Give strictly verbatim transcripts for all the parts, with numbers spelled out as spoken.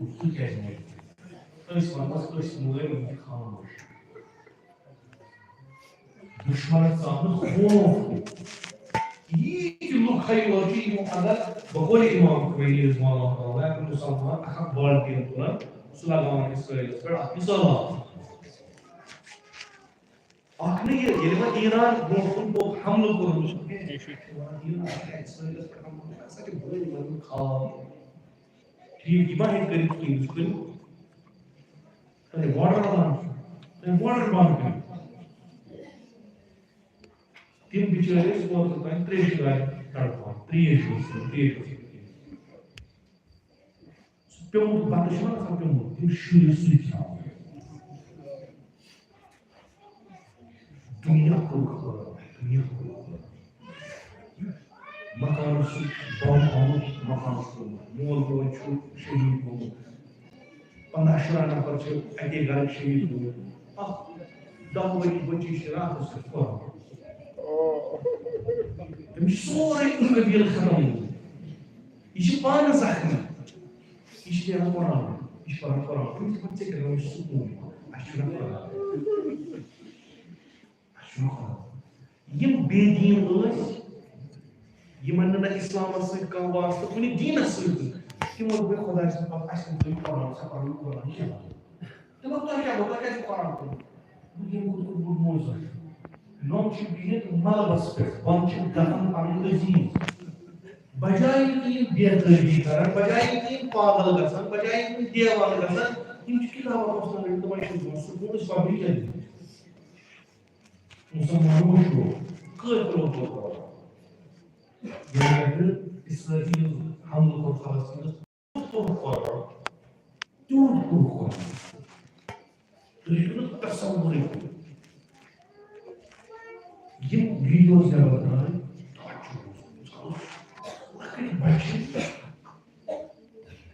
سُہ کیٛازِ مٲرِتھ؟ أسۍ وَنوس، أسۍ مٲرۍ وٕنہِ خاموش۔ دُشمَنَس ژاو نہٕ خوف۔ ییٖتۍ لُکھ ہَے یور چھِ یِمو اَندَر، بہٕ کوٚر اِمام خمینی رضوان اللہ تعالیٰ، اگر مُسلمان اَکھ اَکھ بالٹیٖن تُلان، سُہ لَگاوان اِسرٲیلَس پٮ۪ٹھ، اَتھ چھِ سہلاب۔ اَکھ نہٕ یہِ، ییٚلہِ وۄنۍ ایران برونٛٹھ کُن پوٚک حملہٕ کوٚرمُت چھُ، ہے، یہِ چھُ وَنان، ایران آسہِ ہا اِسرٲیلَس پٮ۪ٹھ حملہٕ کوٚرمُت، سُہ ہسا چھُ بٔلۍ مَنٛگُن خواب۔ ٹھیٖک، یہِ ما ہیٚکہِ کٔرِتھ کِہیٖنۍ، یہِ چھُ کٔرِتھ۔ تۄہہِ border بنٛد چھُ، تۄہہِ border بنٛد کٔرِتھ۔ تِم بِچٲرۍ ٲسۍ اوترٕ تام ترٛیشہِ گاڑِ تڑپان، ترٛیش ٲس نہٕ، ترٛیش ٲس نہٕ کِہیٖنۍ۔ سُہ پیوٚمُت بَتہٕ چھُنہ آسان پیوٚمُت، تِم شُرۍ ٲسۍ سُے کھٮ۪وان۔ دُنیا کوٚر خراب، دُنیا کوٚر خراب۔ مکانَس سۭتۍ بۄن آمُت، مکانَس ترٛوومُت۔ مول موج چھُ شہیٖد گوٚمُت۔ پنٛداہ شُراہ نفر چھِ اَکے گَرٕکۍ شہیٖد گٔمٕتۍ۔ اَکھ دَہ ؤری بٔچی چھِ راتَس پٮ۪ٹھ پَران۔ تٔمِس چھُ سورُے قبیٖلہٕ ختم گوٚمُت۔ یہِ چھِ پانہٕ زخمی۔ یہِ چھِ نیران قرآن۔ یہِ چھِ پَران قرآن۔ تٔمِس چھِ پَتہٕ ژےٚ کیٛاہ، مےٚ چھُ سکوٗن یِوان۔ اَسہِ چھُنہ قرآن۔ اَسہِ چھُنہ قرآن۔ یِم بے دیٖن ٲسۍ، یِمن نہٕ نہ اِسلامس سۭتۍ کانٛہہ واسطہٕ، کُنہِ دیٖنس سۭتۍ نہٕ۔ تِمو دوٚپ، "ہے خۄداے سُنٛد پتہٕ اَسہِ نہٕ تُہۍ قرآن، سا پَرُن قرآن کینٛہہ۔" تِمو، "تۄہہِ کیٛاہ گوٚو؟ تۄہہِ کیٛازِ چھُو قرآن پوٚرمُت؟" دوٚپُکھ، "ییٚمہِ کھۄتہٕ بوٚڑ موضوع۔ یِم چھِ بِہِتھ ملبس پٮ۪ٹھ، بۄنہٕ چھِ دفن پنٕنۍ عزیٖز۔ بجایہِ کہِ یِم بے تعٲبی کرن، بجایہِ کہِ یِم پاگل گژھن، بجایہِ کہِ یِم دیوانہٕ گژھن، یِم چھِ کِتابن اوس نہٕ رٔٹِتھ، تِمن چھِ دِوان سکوٗن، أسۍ پَرو یہِ کیٛاہ دِیِو؟" مُسلمانو وٕچھو، کۭتۍ لوٗکھ کوٚر قربان۔ ییٚلہِ اَتہِ اِسرٲیلی حملہٕ کوٚر فلسطیٖنَس، تیُتھ کوٚر قربان، تیوٗت کوٚر قربان۔ تُہۍ ہیٚکِو نہٕ تصورٕے کٔرِتھ۔ یِم ویٖڈیوز نٮ۪بر درٛاے، تَتھ چھُ لۄکٕٹۍ بَچہِ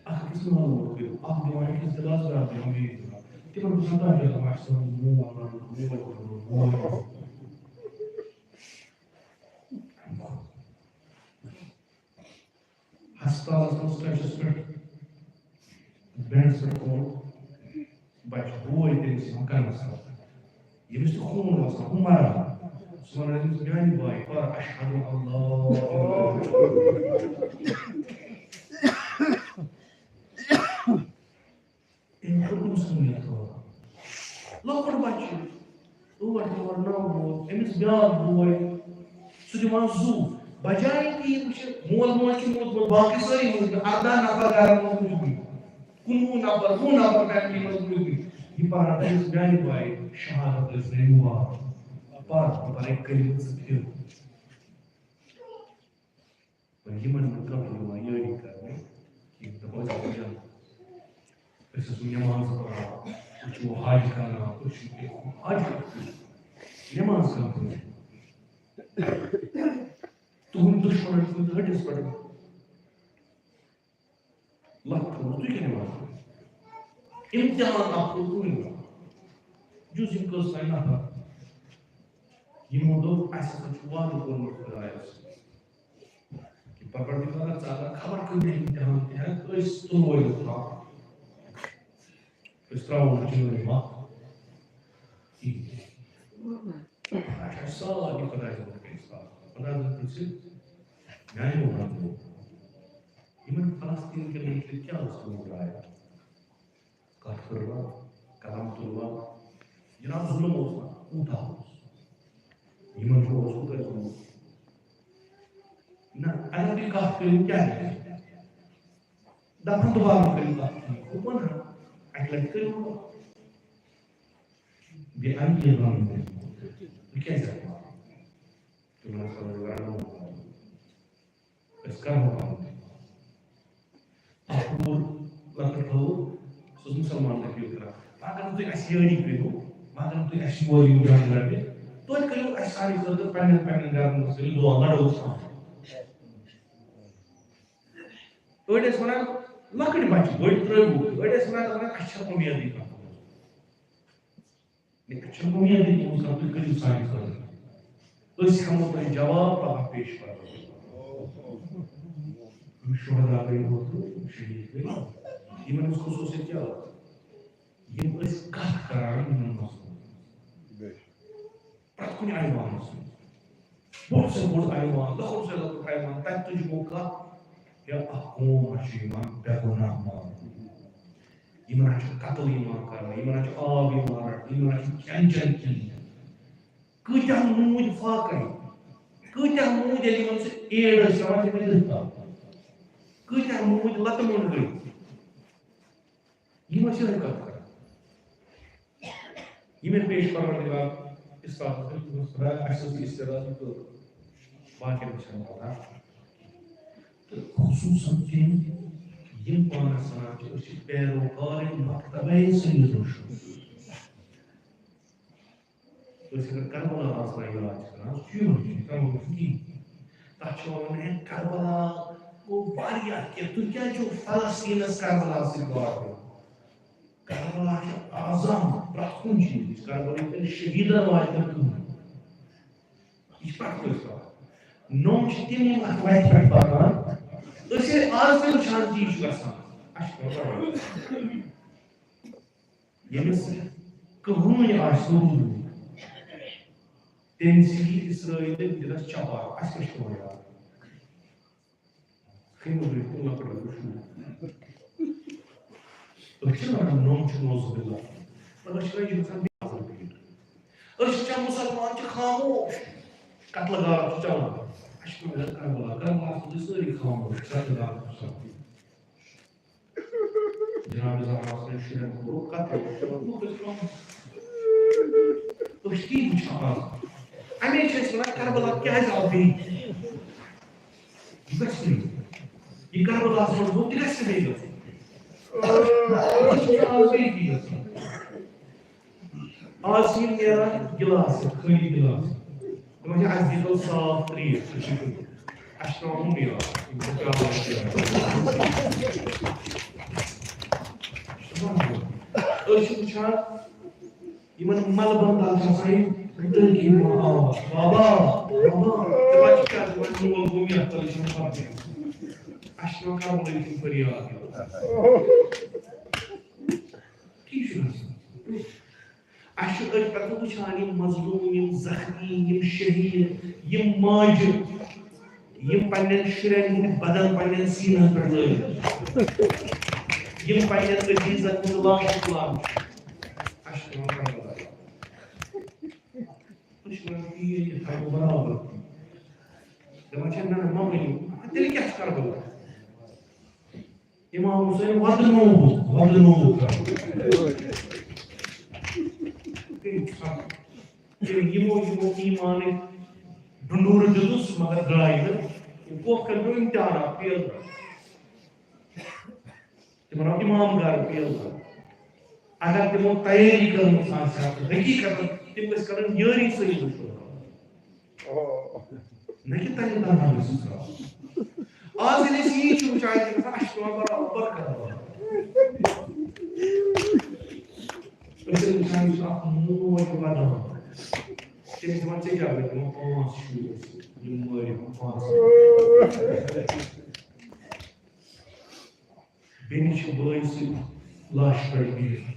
اکھ أکِس مول موج کٔرِو، اکھ دِوان أکِس دِلاس، بیٛاکھ دِوان بیٚیِس دِلاس۔ تِمن گوٚژھ نہٕ کانٛہہ جگہ آسہِ، مول وَنُن، مول وَنُن، مول وَنُن۔ ہسپتالس منٛز stretcher پٮ۪ٹھ، bed پٮ۪ٹھ گوٚو بچہٕ، بوے تٔمِس یِوان کنس تل۔ ییٚمِس تہِ خوٗن وسان، ہُہ مران۔ سُہ وَنان أمِس، "میٛانہِ بایہِ، پر اشہد اللہ۔" أمۍ کوٚر مُسلمانیت قبول۔ لۄکُٹ بچہٕ، ٲٹھ وُہُر، نَو وُہُر، أمِس بیٛاکھ بوے، سُہ دِوان زُو۔ بجایہِ کہِ یہِ وٕچھِ، مول موج چھُ موٗدمُت، باقٕے سٲری موٗدمٕتۍ، اَرداہ نفر گرن منٛز موٗدمٕتۍ، کُنوُہ نفر، وُہ نفر family منٛز موٗدمٕتۍ۔ یہِ پَران أمِس، میٛانہِ بایہِ، شہادت ٲسۍ نہٕ یِوان۔ پَر، بہٕ پَرٕ کٔرِتھ ژٕ پھِر۔ وۄنۍ یِمن نہٕ کانٛہہ یِوان یٲری کرنہٕ کینٛہہ، دَپان، "أسۍ چھِ جنت۔ أسۍ ٲسۍ نٮ۪ماز پَران، أسۍ چھِ وۄنۍ حج کران، أسۍ چھِ حج کران۔" نٮ۪ماز کَم کٔرِو۔ تُہُنٛد دُشمَنَن چھُ تُہٕنٛدِس ہٕنٛدِس پٮ۪ٹھ لَتھ تھٲومٕژ، تُہۍ کیٛاہ نٮ۪ماز پٔرِو؟ اِمتِحان اَکھ گوٚو تُہُنٛد۔ جُز یِم کٔژ تام نفر، یِمو دوٚپ، "اَسہِ ہسا چھُ وعدٕ کوٚرمُت خۄدایَس کہِ پروردگارا، ژٕ اگر خبر کۭتیٛاہ اِمتِحان تہِ ہٮ۪کھ، أسۍ تُلوے نہٕ تھپھ، أسۍ ترٛاوو نہٕ چٲنۍ وَتھ کِہیٖنۍ۔" اَسہِ آسہِ سارنٕے خۄداے سُنٛد فیصلہٕ آسان۔ خۄداے سُنٛد پرٛژھِ، میٛانیو بندو، یِمن فلسطیٖن کٮ۪ن مُتعلِق کیٛاہ اوس تُہُنٛد راے؟ کتھ کٔروا؟ قلم تُلوا؟ جناب، ظلم اوس نا؟ کوٗتاہ اوس؟ یِمن چھُ اوسمُت اَسہِ گوٚمُت۔ نہ، اگر تُہۍ کتھ کٔرِو، کیٛاہ گژھِ؟ دپان، دوبارٕ مہ کٔرِو کتھ۔ بہٕ وَنہٕ ہا، اَکہِ لٹہِ کٔرِو۔ بیٚیہِ اَمہِ کِنۍ وَنُن تہِ۔ بہٕ کیٛازِ ہٮ۪کہٕ نہٕ؟ تِمن ٲس پنٕنۍ گرٛانڈ ماما۔ أسۍ کرو پنُن۔ اکھ کوٗر لۄکٕٹ ہٲو، سۄ ٲس مُسلمان تقریر کران۔ وۄنۍ اگر نہٕ تُہۍ اَسہِ یٲری کٔرِو، وۄنۍ اگر نہٕ تُہۍ اَسہِ یورٕ یِیِو جنگ رٹنہِ، توتہِ کٔرِو اَسہِ سانہِ خٲطرٕ پننٮ۪ن، پننٮ۪ن گرن منٛز کٔرِو دُعا، لڑو أسۍ پانہٕ۔ أڑۍ ٲسۍ وَنان، لۄکٕٹۍ بچہِ، بٔڑۍ ترٛٲوِو، أڑۍ ٲسۍ وَنان، دَپان، اَسہِ چھَنہٕ اُمیدٕے کانٛہہ۔ مےٚ چھُنہٕ اُمیدٕے تُہٕنٛز کانٛہہ، تُہۍ کٔرِو سانہِ خٲطرٕ۔ أسۍ ہٮ۪مو تۄہہِ جواب پگاہ پیش کرو۔ یِم شہدا گٔے اوترٕ، یِم شہیٖد گٔے۔ یِمن ہٕنٛز خصوٗصیت کیٛاہ ٲس؟ یِم ٲسۍ کتھ کران یِمن مسلن۔ پرٛٮ۪تھ کُنہِ عنوانس منٛز۔ بوٚڑ سے بوٚڑ عنوان، لۄکُٹ سے لۄکُٹ عنوان، تتہِ تُجہِ گوٚو کتھ، یا اکھ قوم ہا چھُ یِوان بے گۄناہ ماننہٕ۔ یِمن ہا چھُ قتل یِوان کرنہٕ، یِمن ہا چھُ آب یِوان رٹنہٕ، یِمن ہا چھُ کھٮ۪ن چٮ۪ن کِہیٖنۍ۔ کۭتیاہ موٗدۍ فاقے، کۭتیاہ موٗدۍ ییٚلہِ یِمن سُہ ایڈ ٲسۍ ہٮ۪وان، تِم ٲسۍ دٔسۍ تَل۔ کۭتیاہ موٗدۍ لتہٕ موٚنٛڈ گٔے۔ یِم ٲسۍ یِہوٚے کَتھ کَران۔ یہِ مےٚ پیش پروردگار استادَس ٲسۍ، دوٚپمَس، "خۄدایا، اَسہِ ٲس یہِ استعداد تہٕ باقیَن تہِ چھَنہٕ پَتہ۔" تہٕ خصوٗصاً تِم، یِم پانَس وَنان چھِ، "أسۍ چھِ پیروکار مکتبے سید رشد۔" أسۍ اگر کربلا آسان یاد چھِ کران، سُہ چھُ یِہوٚے، چھُنہٕ کربلا چھُنہٕ کِہیٖنۍ۔ تَتھ چھِ وَنان، "ہے، کربلا گوٚو واریاہ کینٛہہ، تُہۍ کیٛازِ چھِو فلسطیٖنَس کربلا سۭتۍ گاٹھ دِوان؟ کربلا چھِ اعظم، پرٛٮ۪تھ کُنہِ چیٖزٕچ، کربلا چھِ شہیٖدَن واتہِ نہٕ کٕہٕنۍ۔" یہِ چھِ پرٛٮ۪تھ کٲنٛسہِ پَتہ۔ نوٚم چھِ تِم، یِم اَتھ وَتہِ پٮ۪ٹھ پَکان۔ أسۍ ییٚلہِ آز تہِ وٕچھان چھِ، یہِ چھُ گژھان، اَسہِ چھُ پَتہ۔ ییٚمِس کٕہٕنۍ آسہِ نہٕ وُنہِ، تٔمۍ سٕے اسرائیلٕکۍ دِلس چپار، اَسہِ کیٛاہ چھُ تھوڑا یاد؟ کٔمۍ وُچھ تِم لۄکٕٹۍ لۄکٕٹۍ شُرۍ؟ أسۍ چھِنہٕ وَنان نوٚم چھُ نوزُ باللہ، مگر أسۍ چھِ وَنان یہِ گژھان بیٚیہِ اَصٕل پٲٹھۍ۔ أسۍ چھِ وٕچھان مُسلمان چھِ خاموش، قتلہٕ غارت چھُ چلان، اَسہِ چھِ وَنان کربلا، کربلاہَس منٛز ٲسۍ سٲری خاموش، قتلہٕ غارت چھُ چلان۔ جناب زہرا سٕنٛدٮ۪ن شُرٮ۪ن کوٚر قتل۔ أسۍ تی وٕچھان آز۔ اَمے چھِ أسۍ وَنان، کربلا کیٛازِ آو بیٚیہِ؟ یہِ گژھِ نہٕ۔ یہِ کربلاہَس منٛز گوٚو، تہِ گژھِ نہٕ بیٚیہِ گژھُن۔ أسۍ چھِ آز بیٚیہِ تی گژھان۔ آز چھِ یِم نیران گِلاس، خٲلی گِلاس۔ تِمن چھِ اَسہِ دِژمٕژ صاف ترٛیش، سُہ چھُ اَسہِ چھُ پٮ۪وان ہُم یاد، یِم چھِ پرٛاوان۔ أسۍ چھِ وٕچھان، یِمن ملبن تل چھِ آسان یِم تٔرۍ کِنۍ یِوان آواز، "بابا، بابا"۔ دَپان چھِ، "کیٛاہ؟" دَپان، "مول گوٚو یَتھ تَلہٕ چھُنہٕ پَتہٕ یِوان۔" اَسہِ چھِ پٮ۪وان کَرُن أکِم فریاد۔ ٹھیٖک چھُ گژھان۔ اَسہِ چھُ أتھۍ پٮ۪ٹھ وٕچھان یِم مظلوٗم، یِم زخمی، یِم شہیٖد، یِم ماجہِ، یِم پننٮ۪ن شُرٮ۪ن ہٕنٛدۍ بدن پننٮ۪ن سیٖنَن پٮ۪ٹھ لٲگِتھ، یِم پننٮ۪ن عزیٖزَن ہٕنٛز لاشہٕ تُلان چھِ۔ اَسہِ چھُ پٮ۪وان کربلا۔ أسۍ چھِ وَنان، "یی، یہِ تھاوو برابر۔" دَپان چھِ، "نہ، نہ، مہ ؤنِو۔" تیٚلہِ کیٛاہ چھُ کربلا؟ امام حسین ودنووُکھ، ودنووُکھ۔ تٔمۍ چھُ سَمجھ۔ ییٚلہِ یِمو، یِمو ایٖمانٕکۍ ڈُنڈورٕ دیُتُس، مگر درٛاے نہٕ۔ یِم کوکھ کَرِ پیوٚو اِمتِحان اَکھ فیل۔ تِمَن آو اِمام گَرٕ فیل کَرُن۔ اگر تِمو تیٲری کٔرمٕژ آسہِ ہا، تہٕ حقیٖقتاً تِم ٲسۍ کَران یٲری سۭتۍ وٕچھُن۔ نہ کہِ تَمہِ دۄہ ما گژھِ ژاو۔ آز ییٚلہِ أسۍ یی چھِ وٕچھان، چھِ گژھان، اَسہِ چھِ پٮ۪وان برابر کرُن۔ أسۍ چھِ وٕچھان، یہِ چھُ اَکھ موج وَدان۔ تٔمِس دِوان، "ژےٚ کیٛاہ گٔے؟" دِوان، "پانٛژھ شُرۍ ٲسۍ یِم مٲرِکھ، پانٛژھ۔" بیٚنہِ چھِ بٲے سٕنٛدِ لاشہِ پٮ۪ٹھ بِہِتھ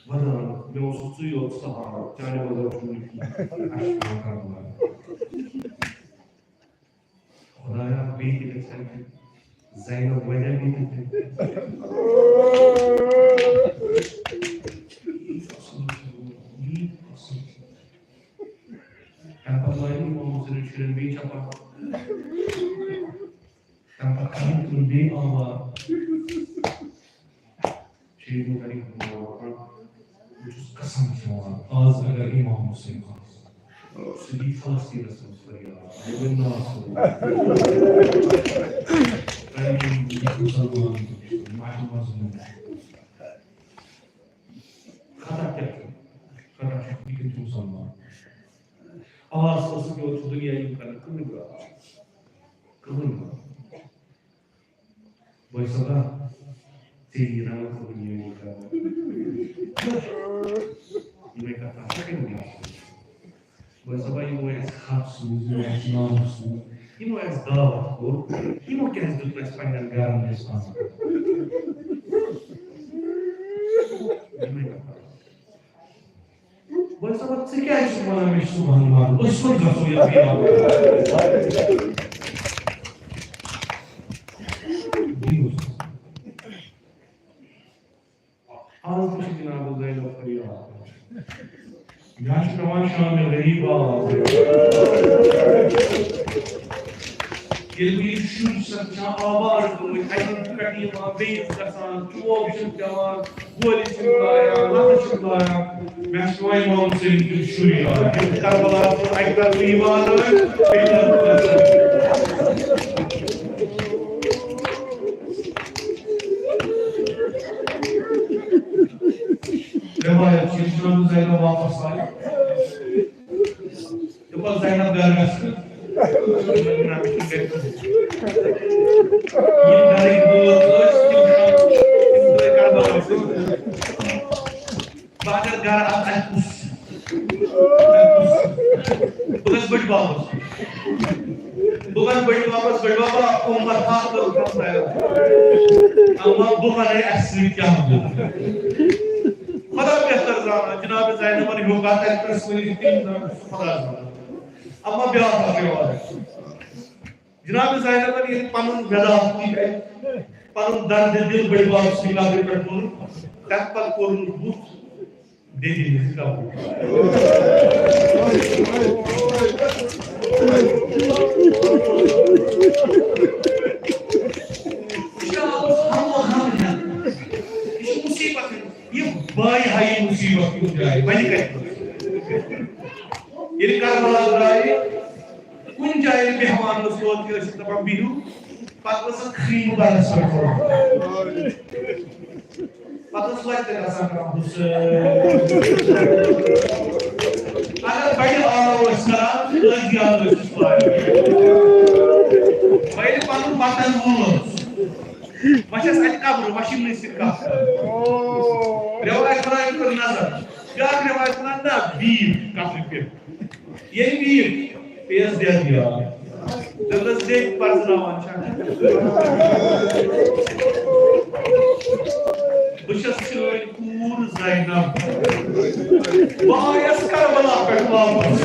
وَدان، "مےٚ اوسُکھ ژٕے یوت سہارٕ، چانہِ بغٲر چھُنہٕ مےٚ کِہیٖنۍ۔" اَسہِ چھُ پٮ۪وان کَرُن۔ خۄدایا، بیٚیہِ تہِ گژھِ ہا زینب واریاہ بیٚیہِ تہِ۔ تَمہِ پَتہٕ لٲگۍ اِمام حُسینَن شُرٮ۪ن بیٚیہِ چپل۔ تَمہِ پَتہٕ کَرُن تِمَن بیٚیہِ آوار۔ شیخ مُطَرِف، بہٕ چھُس قسم کھٮ۪وان، آز اگر اِمام حُسین آسہِ، سُہ دی فلسطیٖنَس منٛز فریاد، یہِ گوٚو ناصر۔ تۄہہِ یِم مُسلمان چھِ، ماجہِ مظلوٗم چھِ۔ خطا کیٛاہ چھُ؟ خطا چھُ، یہِ کِتھ مُسلمان؟ آز ٲسٕکھ یورٕ چھُ دُنیا یِم کران کٕہٕنۍ برابر۔ کٕہٕنۍ برابر۔ بٲے صٲبا، ژےٚ یی رنٛگ کٕہٕنۍ یہِ یہِ کران۔ یِمَے کَتھٕ آسہٕ کَرِمٕتۍ آسان۔ بٲے صٲبا، یِمو اَسہِ حق سوٗز، یِمو اَسہِ نام سوٗز، یِمو اَسہِ دعوت کوٚر، یِمو کیٛازِ دیُت نہٕ اَسہِ پنٛنٮ۪ن گَرَن منٛز پَنُن؟ بہٕ چھُس دَپان، ژٕ کیٛازِ چھُکھ وَنان مےٚ چھُ صُبحن وَنُن؟ أسۍ کوٚت گژھو یَتھ بیٚیہِ وَنو؟ آز تہِ چھِ جناب زینب فریاد۔ یا چھُ پٮ۪وان شامِ غریب آواز۔ ییٚلہِ بہٕ یہِ شُرۍ چھَس وٕچھان آباد گٔمٕتۍ، اَتہِ پٮ۪ٹھ یِوان بیٚیِس گژھان، چوب چھِم پٮ۪وان، گولہِ چھِم لایان، لَتہٕ چھِم لایان۔ مےٚ چھُ وۄنۍ اِمام حُسین کیُتھ شُر یاد۔ ییٚلہِ کربلا پٮ۪ٹھ اَکہِ طرفہٕ یِوان ٲسۍ، بیٚیہِ طرفہٕ گژھان۔ رِوایت چھِ، ییٚلہِ جناب زینب واپس آیہِ، دوٚپُن، زینب گرٕ گژھ تہٕ۔ یِم گرٕکۍ بٲژ ٲسۍ، تِم چھِ، تِم گٔے کربلا ٲسۍ۔ بہٕ اگر گرٕ اَژٕ، اَتہِ کُس؟ اَتہِ کُس؟ بہٕ گژھٕ بٔڈۍ بابَس۔ بہٕ وَنہٕ بٔڈۍ بَبَس، بٔڈۍ بَب، عمر تھاو تہٕ پَتہٕ تیار۔ اَما بہٕ وَنَے اَسہِ سۭتۍ کیٛاہ گوٚو۔ خۄدا بہتر زانان، جناب زینبَن ہیوٚک اَتھ اَتہِ پٮ۪ٹھ سٲری تِم زانان، سُہ خۄدا زانان۔ اَما بیٛاکھ اَکھ رِوایت۔ جناب زینبَن ییٚلہِ پَنُن وِداع کٔر اَتہِ، پَنُن دَردِ دِل بٔڈۍ بَب سٕنٛدِ قبرِ پٮ۪ٹھ کوٚر، تَمہِ پَتہٕ کوٚرُن بُتھ بیٚیہِ دِنۍ قبول۔ یہِ چھُ آمُت ہم و ہم ہٮ۪نہٕ۔ یہِ چھُ مُصیٖبت ہٮ۪نہٕ۔ یہِ بایہِ ہا یہِ مُصیٖبت کُنہِ جایہِ، وَنہِ کَتہِ؟ ییٚلہِ کربلا درٛایہِ، کُنہِ جایہِ ییٚلہِ مہمان اوس ووت، یہِ ٲسِکھ دَپان، "بِہِو"، پَتہٕ ٲس اَتھ خیٖمہٕ بَرَس پٮ۪ٹھ روزان۔ پتہٕ اوس وتہِ تہِ گژھان کانٛہہ حُسین۔ اگر بڑِ آلو ٲسۍ کران، قٲضی آلو ٲسۍ وارٕ۔ وۄنۍ ییٚلہِ پنُن وطن ووت، وۄنۍ چھس اتہِ قبرٕ، وۄنۍ چھِ نٔصیٖر کتھ کران۔ رٮ۪وایت خۄدایَن کٔر نظر۔ بیٛاکھ رٮ۪وایت وَنان، نہ، بیٖٹھ قبرِ پٮ۪ٹھ۔ ییٚلہِ بیٖٹھ، پیٚیَس دٮ۪د یاد۔ دوٚپنَس، "دٮ۪د پرزناوان چھَکھ۔ بہٕ چھَس چٲنۍ کوٗر زینب۔ بہٕ آیَس کربلا پٮ۪ٹھ واپس۔"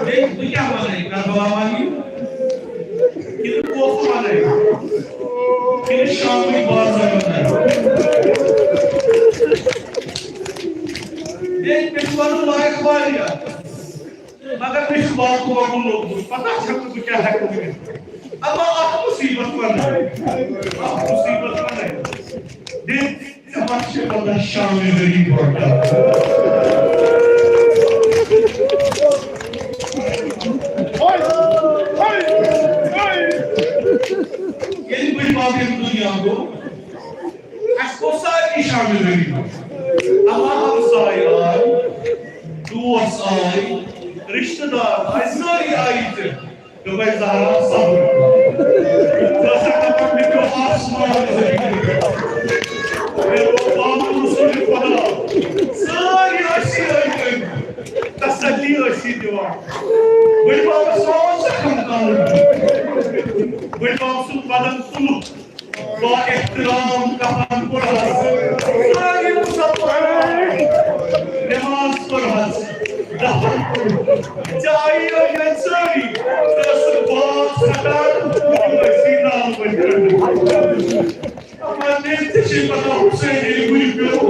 دیکھ، بہٕ کیٛاہ وَنَے، کربلا وَنہٕ کِنہٕ کوفہٕ وَنَے، کِنہٕ شامٕکۍ بازار وَنَے؟ دیکھ، مےٚ چھُ وَنُن لایق واریاہ، مگر مےٚ چھُ باقٕے وَنُن لوٚگمُت، پَتہ چھَم نہٕ بہٕ کیٛاہ ہٮ۪کہٕ ؤنِتھ۔ اَما اَکھ مُصیٖبت وَنَے، اَکھ مُصیٖبت وَنَے۔ دیکھ، ژےٚ ما چھےٚ پتہ شامِ غریب برونٛٹھ کیٛاہ؟ ییٚلہِ بٔڈۍ بب ییٚمہِ دُنیا گوٚو، اَسہِ گوٚو سارنٕے شامِ غریب۔ اَما ہمسایہِ آے، دوس آے، رِشتہٕ دار آے، سٲری آیہِ تہِ۔ دوٚپمَے، "زہرا، صبر کر۔" ژٕ ٲسَکھ دَپان، "مےٚ پیوٚو آسمان زٔمیٖن پٮ۪ٹھ۔ مےٚ پیوٚو پامُن رسول خدا۔" سٲری ٲسی أنٛدۍ أنٛدۍ، تسلی ٲسی دِوان۔ بٔڈۍ بابَس آو زخم کَرُن۔ بٔڈۍ باب سُنٛد بدن تُلُکھ۔ با احترام کفن کوٚڑہس۔ سٲری مُسلمان نماز پٔرہس۔ دفن کوٚرُکھ۔ ژےٚ آیی أنٛدۍ أنٛدۍ سٲری۔ ژٕ ٲسٕکھ باغ ژھٹان، تِم ٲسی نالہٕ ؤتھۍ رَٹان۔ اَما مےٚ تہِ چھِ پتہ حسین ییٚلہِ گُرِ پیوٚو۔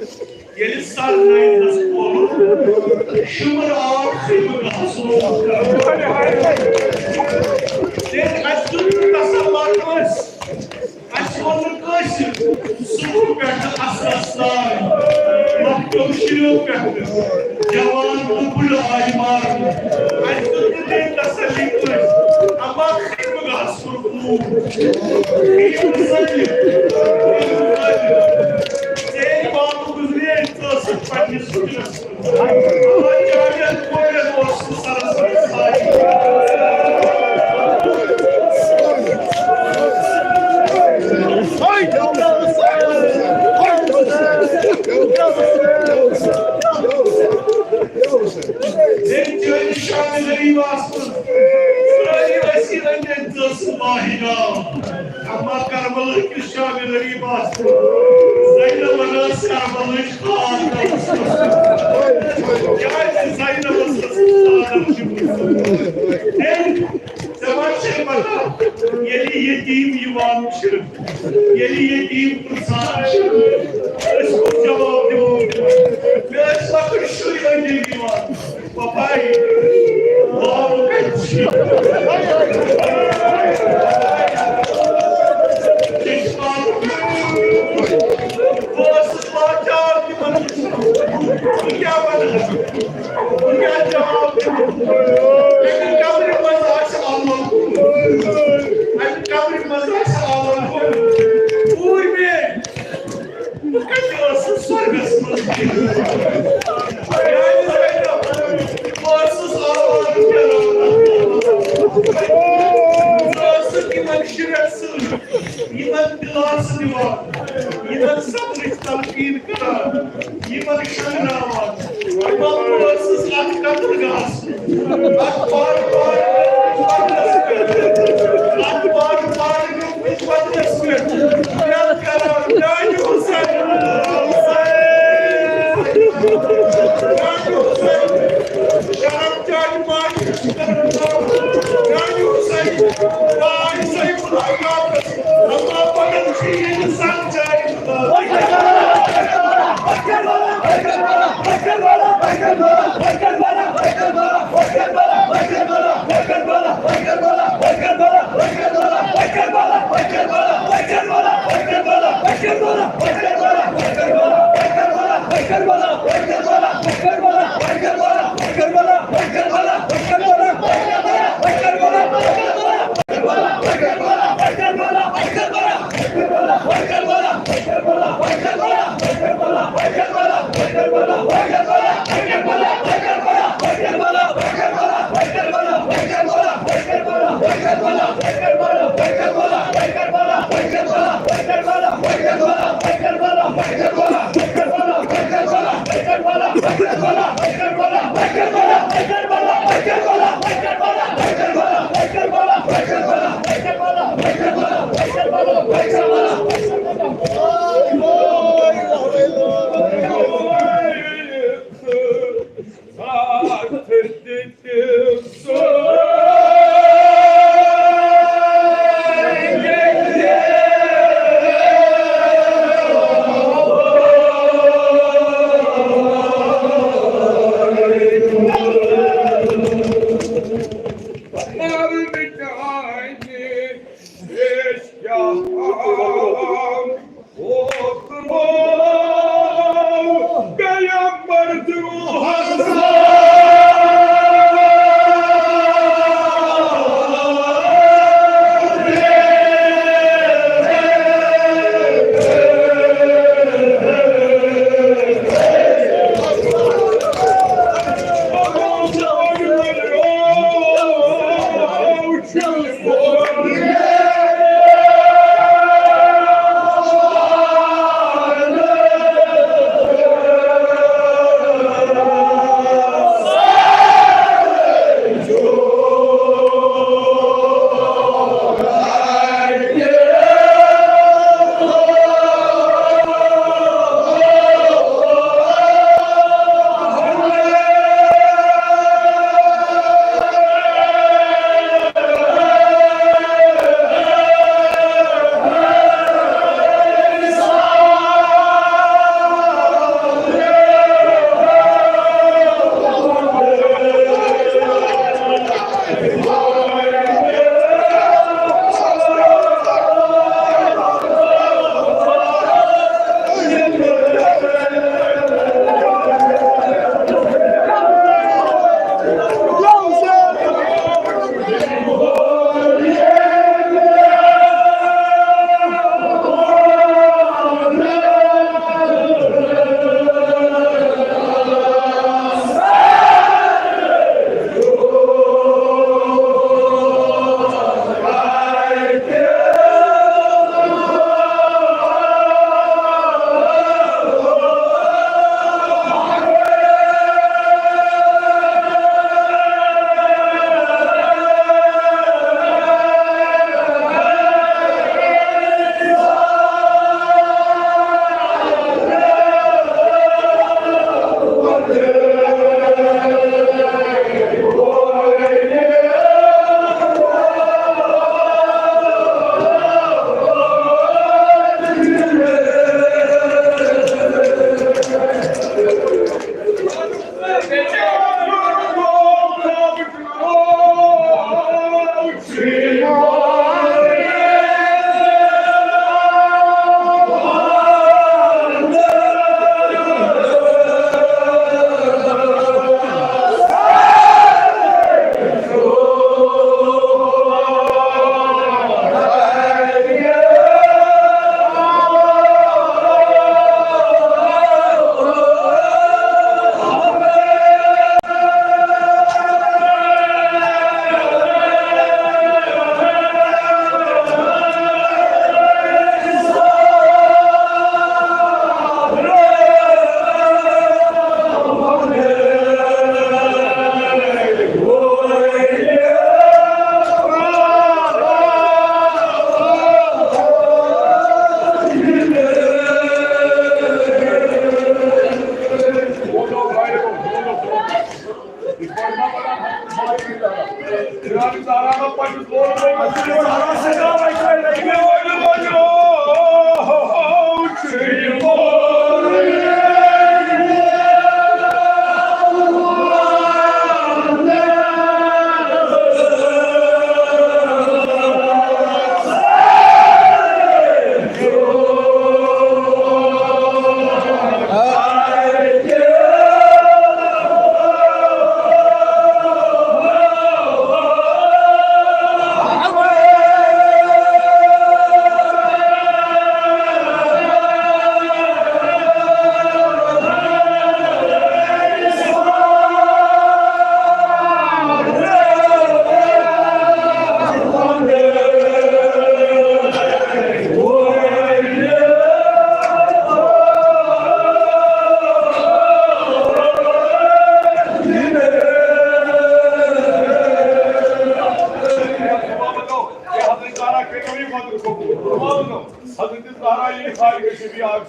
ییٚلہِ سن ناینتھس کھولُن، شُمر آو سُہ گژھُن۔ تیٚلہِ اَسہِ دیُت تسلا کٲنٛسہِ، اَسہِ ووٚن نہٕ کٲنٛسہِ صبح پٮ۪ٹھٕ اثرس تام، مخدوم شریف پٮ۪ٹھٕ جوان تہٕ بُڈٕ آیہِ مارنہٕ۔ اَسہِ دیُت نہٕ تیٚلہِ تسلی کٲنٛسہِ، اما خیمہٕ گاہس کوٚر کوٗر۔ خیمہٕ ژٔلِتھ، خیمہٕ ژٔلِتھ۔ ژیرۍ بابہٕ گُزرے ژٕ ٲسٕکھ پننِس فِکرس منٛز۔ اما چانٮ۪ن کورٮ۪ن اوس نہٕ سرس منٛز سایہِ۔ تٔمۍ چٲنِس شامِ غریٖبس منٛز سٲری ٲسی أنٛدۍ أنٛدۍ تہٕ سُہ ماہہِ گام۔ اما کربلہٕ کِس شامِ غریٖبس منٛز زینبن ٲس کربلٕچ خاص تَوَسُس۔ کیٛازِ زینبس ٲس خاص تَوَسُس۔ تٔمۍ ژےٚ ما چھے پتہ، ییٚلہِ یتیٖم یِوان چھِ، ییٚلہِ یتیٖم پرٛژھان چھِ، أسۍ کُس جواب دِمو؟ مےٚ ٲسۍ لۄکٕٹۍ شُرۍ أنٛدۍ أنٛدۍ یِوان، "پپاے، بابہٕ کتہِ چھِ؟" بہٕ ٲسٕس لاچار تِمن وٕچھنَس۔ بہٕ کیٛاہ وَنہٕ؟ بہٕ کیٛاہ جواب دِمہٕ؟ اَمہِ قبرِ منٛز آسہِ آمُت۔ اَمہِ قبرِ منٛز آسہِ آمُت۔ پوٗرۍ مےٚ۔ بہٕ کَتہِ ٲسٕس سۄرگَس منٛز؟ میٛانہِ زینب، بہٕ ٲسٕس آوارٕ پھیران۔ بہٕ ٲسٕس یِمَن شُرٮ۪ن سۭتۍ، یِمَن دِلاسہٕ دِوان، یِمَن صبرٕچ تلقیٖن کران۔ یِمن شۄنٛگناوان۔ بہٕ ٲسٕس اَتھ قتل گاہَس منٛز۔ اَتھ بار بار قبرَس پٮ۪ٹھ۔ اَتھ بار بار قبرَس پٮ۪ٹھ۔ یَتھ کران، میٛانہِ حُسین۔ میٛانہِ حُسین۔ شرم چانہِ ماجہِ۔ میٛانہِ حُسین۔ واے سیف اللہ۔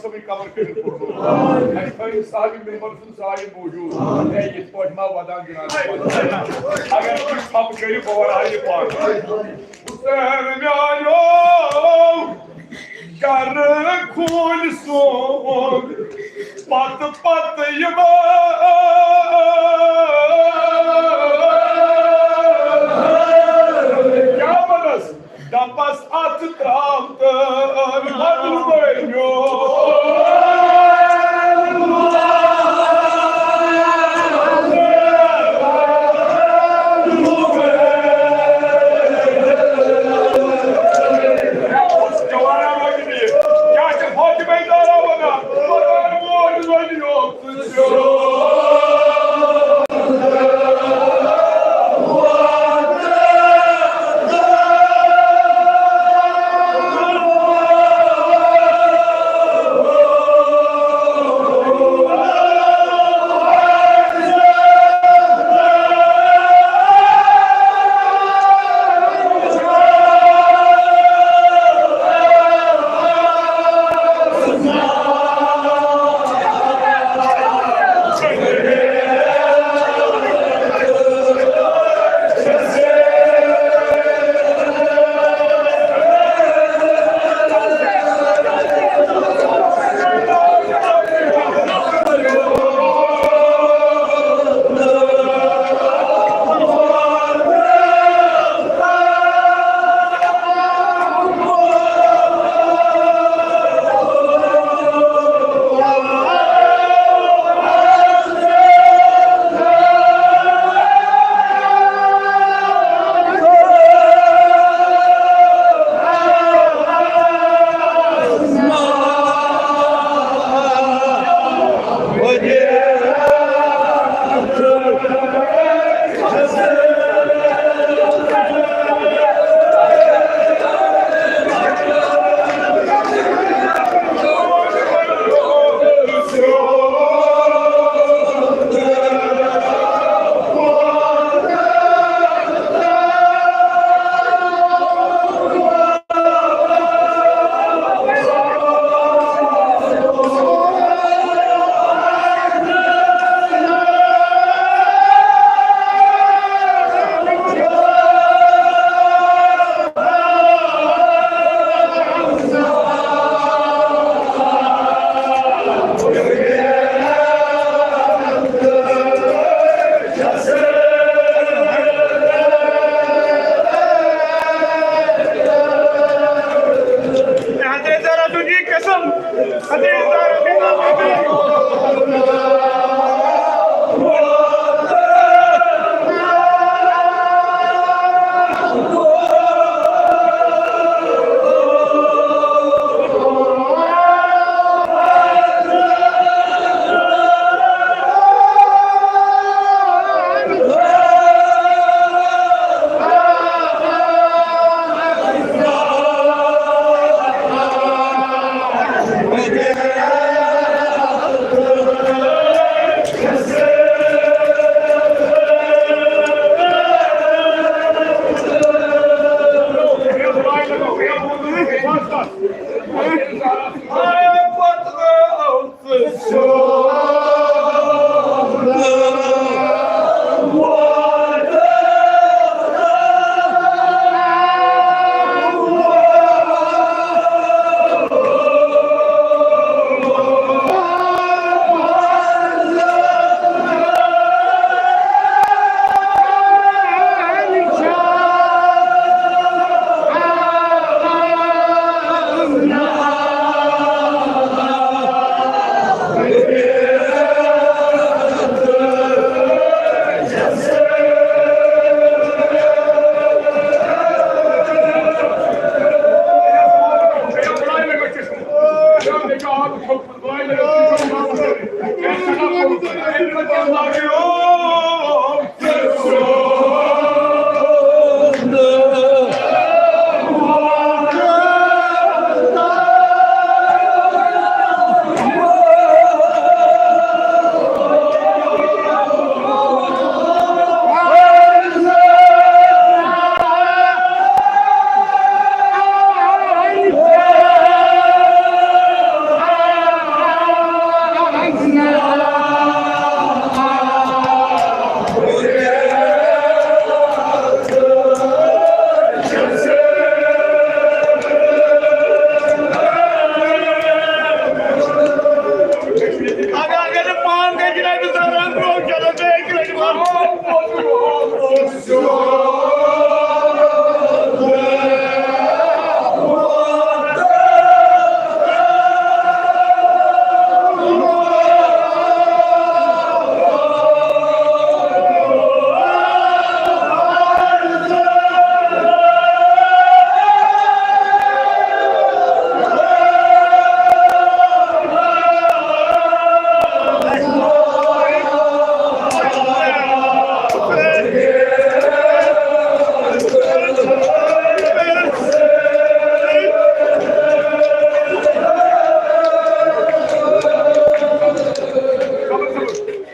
سٲری قبر کٔرِتھ پوٚرمُت۔ اَسہِ تھٲیِو صاحبِ مِنبر سُنٛد سایہِ موٗجوٗد۔ ہے، یِتھ پٲٹھۍ ما وَدان جِناب۔ اگر تُہۍ ژھۄپہٕ کٔرِو، بہٕ وَدٕ ہا یہِ پانہٕ۔ حسین میٛانیو، کَرٕ خوٗنہِ سُنٛد پَتہٕ پَتہٕ یِمہٕ۔ کیٛاہ وَنَس؟ دَپَس اَتھ ترٛاو تہٕ بدلہٕ بٔنِو۔ جوانا روزِ بِہِتھ۔ کیٛاہ چھِ فاطمہ زہرا وَنان؟ خۄداے مول بٔنِو۔ حضرت زہرا سُنٛد یہِ قسم، حضرت زہرا سُنٛد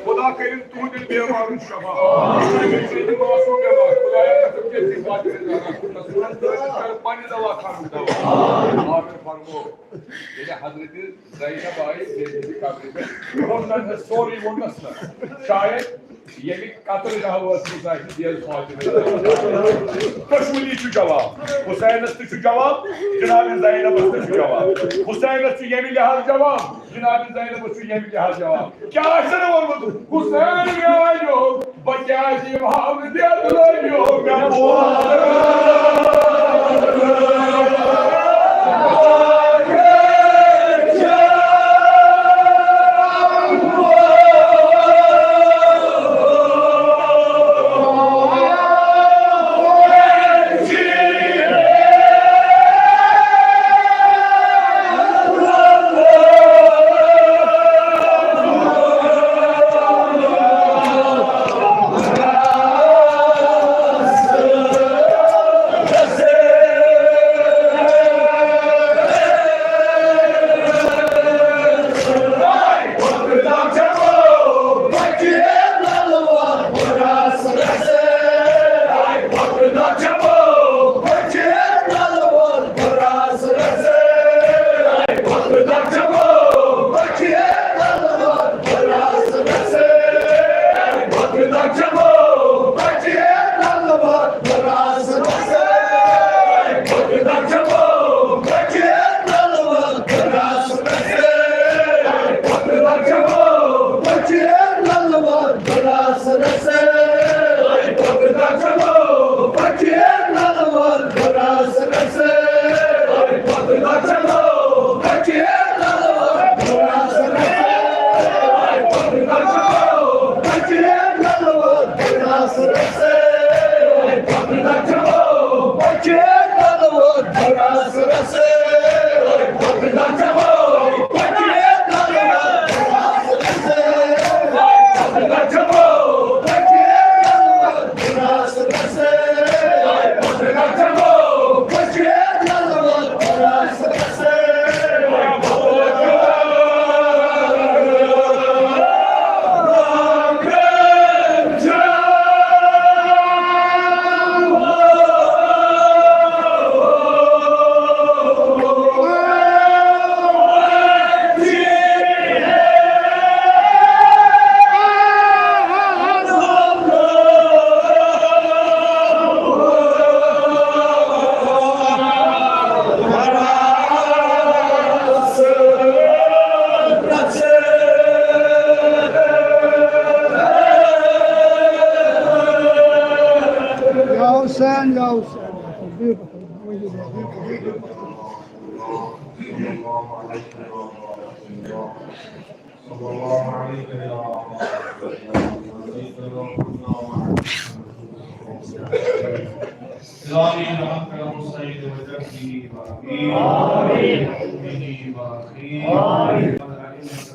خدا کٔرِن تُہٕنٛدٮ۪ن بیمارن شفا۔ تُہۍ کٔرِن معصوم بیمار۔ خدایا، قسم چھِ أسۍ واتہِ پننہِ دوا خانُک دوا۔ آمین فرمو۔ ییٚلہِ حضرت زینب آیہِ زینبِ قبرِ پٮ۪ٹھ، ووٚن نہٕ أمِس سورُے، ووٚننَس نہٕ۔ شاید ییٚلہِ قطرٕ نہٕ ٲسمٕژ آسہِ، دِیَس فاطمہ۔ دۄشوٕنی چھُ جواب۔ حسینس تہِ چھُ جواب، جناب زینبس تہِ چھُ جواب۔ حسینس چھُ ییٚمہِ لحاظ جواب، جناب زینبس چھُ ییٚمہِ لحاظ جواب۔ کیٛاہ آسہِ نہٕ ووٚنمُت؟ حسین میٛانیو، بہٕ کیٛازِ یِمہٕ ہاونہٕ دٮ۪د لٲگِو مےٚ پوز؟ یا حسین، یا حسین۔ صلى الله عليك يا إلهي، بحق السيد وجده وأبيه وأمه وأخيه والأئمة